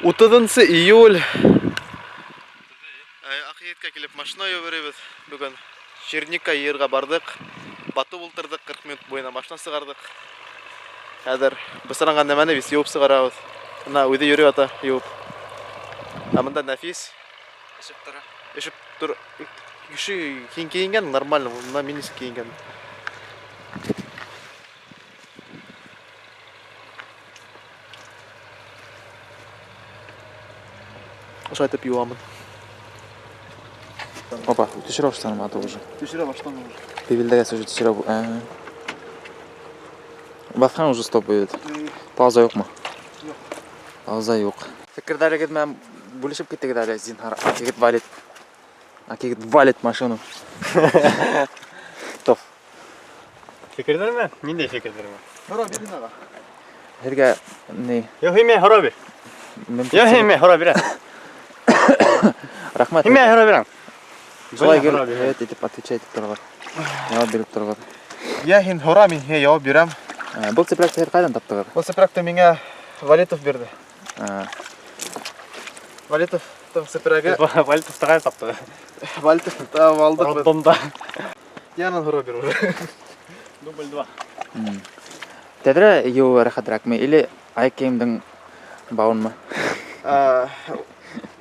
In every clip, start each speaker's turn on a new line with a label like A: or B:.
A: Утыҙынсы июль. Аҡъегеткә килеп машина йыуып йөрөйбөҙ бөгөн. Черника йыйырға барҙыҡ. Батып ултырҙыҡ, 40 минут буйына машина сығарҙыҡ. Хәҙер бысранған нәмәне бит йыуып сығарабыҙ. Бына үҙе йөрөй ята йыуып. Ә мында Нәфис.
B: Өшөп тора.
A: Өшөп тор. Кеше һин кейенгән нормально, бына мин нисек кейенгән. Ошолай итеп юамын.
B: Опа, төшөрә башланым аты уже.
A: Төшөрә башланым уже.
B: Бибилдәгәс уже төшөрә. Баҫҡан уже стоп бит. Пауза юҡмы?
A: Юҡ.
B: Пауза юҡ. Фекерҙәрегеҙ менән бүлешеп китегеҙ әле, зинһар. Егет валит. Егет валит машину. Топ.
C: Фекерҙәрме? Ниндәй фекерҙәрме?
A: Һора бир аға.
B: Һеҙгә ни?
C: Юҡ, һин миңә һорау бир. Юҡ, һин миңә һорау бирә.
B: Рәхмәт.
C: Һин миңә һорау бирәң.
B: Шулай гел һәйбәт итеп отвечать итеп торалар. Яуап биреп торалар.
A: Йә һин һора, мин һиңә яуап бирәм.
B: Был цеплякты һеҙ ҡайҙан таптығыҙ?
A: Был цеплякты миңә Валитов бирҙе. Валитовтың цепрәге.
C: Валитовты ҡайҙан таптығыҙ?
A: Валитовты табып алдыҡ беҙ.
C: Роддомда.
A: Янан һорау бир уже.
C: Дубль два.
B: Тәҙрә йыуыу рәхәтерәкме или аяҡ кейемдең бауынмы?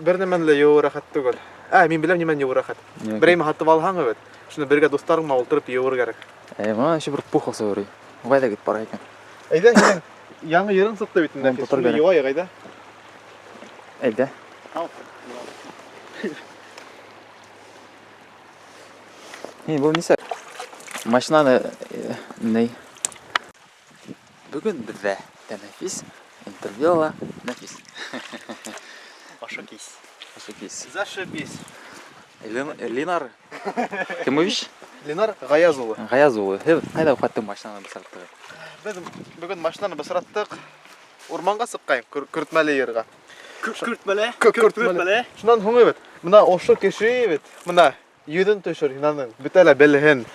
A: Бер нәмәне лә йыуыу рәхәт түгел. Ә, мин беләм нимәне йыуыу рәхәт. Берәйме һатып алһаң бит, шуны бергә дуҫтарың менән ултырып йыуыр кәрәк.
B: Ә, бына еще бер пуховса йөрөй. Ҡайҙа китеп бара икән?
A: Әйҙә, һинең яңы йырың сыҡты бит инде.
B: Тотор
A: Шуны
B: кәрәк.
A: йыуайыҡ, әйҙә.
B: Әйҙә. Ни, был нисә? Машинаны ни? Бөгөн беҙҙә тәнәфис, интервью ала Нәфис.
C: Аша кис.
B: Зашибись.
A: Зашибись.
B: Ленар Кемович?
A: Ленар Гаяз улы.
B: Гаяз улы. Һеҙ ҡайҙа уҡаттың машинаны бысраттығыҙ?
A: Беҙ бөгөн машинаны бысраттыҡ. Урманға сыҡҡайыҡ, көртмәле йырға.
C: Көртмәле.
A: Көртмәле. Шунан һуң бит, бына ошо кеше бит, бына йөҙөн төшөр һин аның, бөтә лә белһен.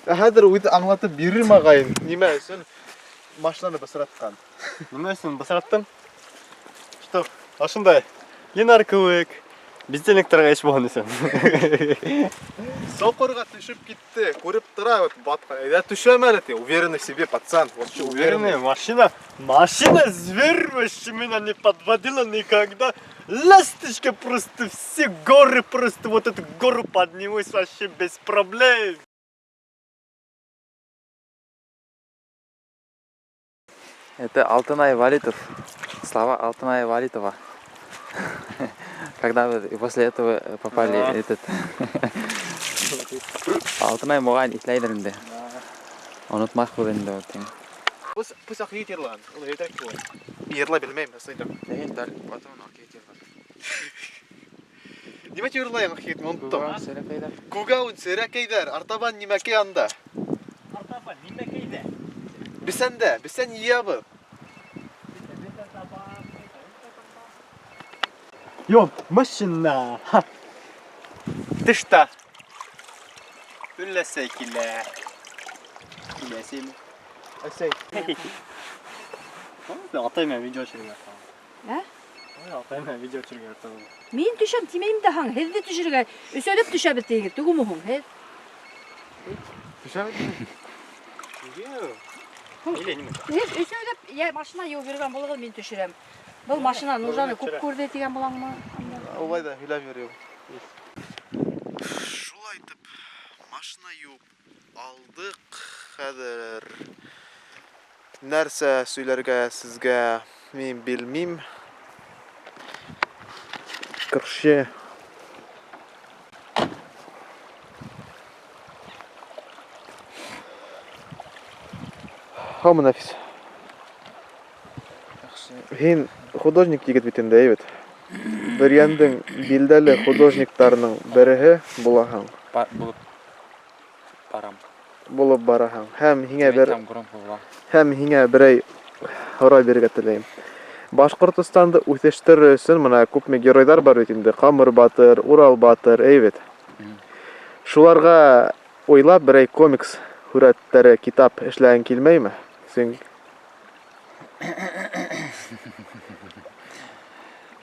A: Ә хәҙер үҙе аңлатып бирер ағайын, нимә өсөн машинаны бысратҡан.
C: Нимә өсөн бысраттым? Что, ошондай Ленар кеүек бездельниктарға эш булһын өсөн.
A: Соҡорға төшөп китте, күреп тора бит, батҡан. Әйҙә төшәм әле ти, уверенный в себе пацан. Вот что уверенный.
C: Уверенный, машина, машина зверь вообще меня не подводила никогда. Ласточка просто все горы, просто вот эту гору поднимусь вообще без проблем.
B: Это Алтынай Валитов. Слова Алтынай Валитова. Когда вы после этого попали этот... Алтынай моғайын иҫләйҙер инде. Онотмаҫбыҙ инде ул тиң.
A: Пусть пусть Аҡ йырлаған. Ул әйтәк ул. Йырлай белмәйем, ысын әйтәм.
B: Ләкин бәл потом Аҡ йырлар.
A: Нимә тип йырлайың Аҡ мин оноттом.
B: Серәкәйҙәр.
A: Күгәүен серәкәйҙәр, артабан нимәкәй анда.
C: Артабан нимәкәйҙә?
A: Бесәндә, бесән йыябыҙ.
C: Йо, машина. Ха. Тышта. Өләсәй килә. Киләсәйме?
A: Әсәй.
C: Атай менән видео төшөргә яратам.
D: Ә?
C: Атай менән видео төшөргә яратам.
D: Мин төшәм тимәйем дә һаң, һеҙҙе төшөрөргә өсәүләп төшәбеҙ тигеҙ, түгелме һуң, һеҙ?
A: Төшәбеҙ.
C: Или нимә?
D: Һеҙ өсәүләп йә машина йыуып йөрөгән булығыҙ, мин төшөрәм. Был машина нужаны күп күрҙе тигән булаңмы?
A: Улай ҙа һөйләп йөрөй ул. Шулай итеп машина йыуып алдыҡ. Хәҙер нәрсә сөйләргә сезгә мин белмим. Короче, Һаумы, Нәфис. Һин художник егет бит инде, әйбәт. Бөрйәндең билдәле художниктарының береһе булаһың.
B: Булып барам.
A: Булып бараһың. Һәм һиңә бер
B: Әйтәм громко була.
A: һәм һиңә берәй һорау бирергә теләйем. Башҡортостанды үҫештерер өсөн бына күпме геройҙар бар бит инде. Ҡамыр батыр, Урал батыр, әйбәт. Шуларға уйлап берәй комикс һүрәттәре, китап эшләгең килмәйме? Син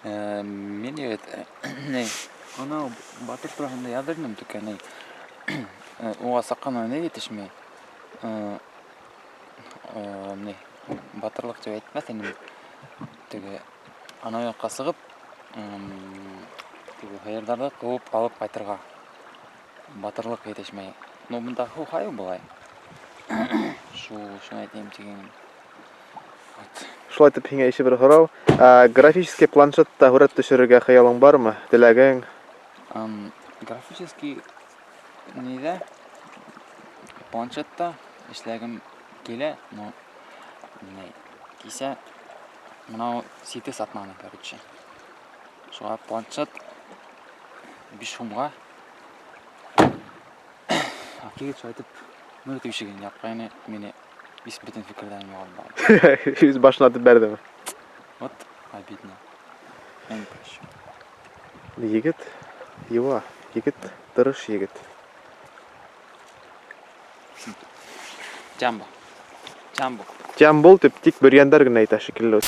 B: Мин, егет, ни, анау батыр тураһында яҙыр инем, түкә, ни. Уға саҡҡан ни етешмәй. Ни, батырлыҡ тип әйтмәҫ инем. Теге анау яҡҡа сығып, теге һыйырҙарҙы ҡыуып алып ҡайтырға. Батырлыҡ етешмәй. Ну, бында һыу былай. Шуны әйтәйем тигән. Вот.
A: Шулай итеп, һиңә ише бер һорау. Графический планшетта һүрәт төшөрөргә хыялың бармы? Теләгең?
B: Графический ниҙә, планшетта эшләгем килә, но ни, кисә мынау сите сатманы, короче. Шуға планшет 5 һумға. Акигит шулай итеп ныҡ ишеген япҡайны, мине весь бөтөн фекерҙәрем юғалды.
A: Үҙ башына атып бәрҙеме?
B: Вот обидно. Я не прощу.
A: Егет йыуа, егет тырыш егет.
B: Джамбо. Джамбо.
A: Джамбул тип тик бөрйәндәр генә әйтә шикелле.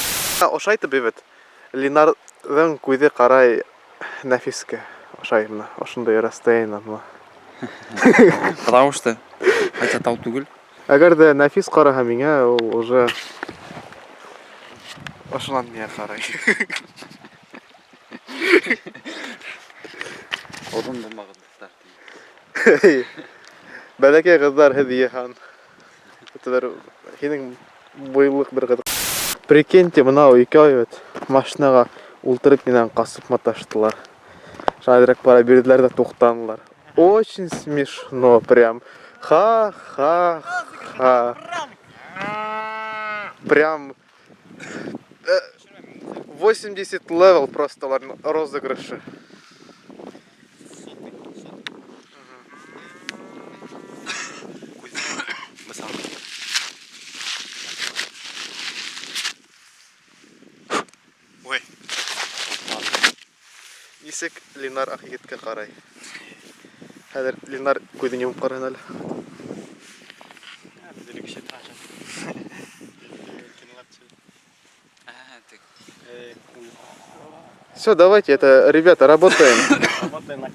A: Ошай бит. Ленарҙың күҙе ҡарай Нәфискә. Ошай мына, ошондай расстояние мына.
B: Потому что хотя тау түгел.
A: Әгәр ҙә Нәфис ҡараһа миңә, ул уже ошонан миңә ҡарай.
B: Оҙон булмағыҙ, дуҫтар.
A: Бәләкәй ҡыҙҙар, һеҙ йыһан. Бер һинең буйлыҡ бер ҡыҙ. Прикиньте, мынау икәү бит машинаға ултырып минән ҡасып маташтылар. Шулайыраҡ бара бирҙеләр ҙә туҡтанылар. Очень смешно прям. Ха-ха-ха. Прям 80 левел просто уларҙың розыгрышы. Ой. Нисек Ленар Аҡ егеткә ҡарай. Хәҙер Ленар күҙен йомоп ҡараһын әле.
C: Беҙ кеше траша.
B: А, ты
A: Все, давайте, это, ребята, работаем.
C: Работаем на камеру.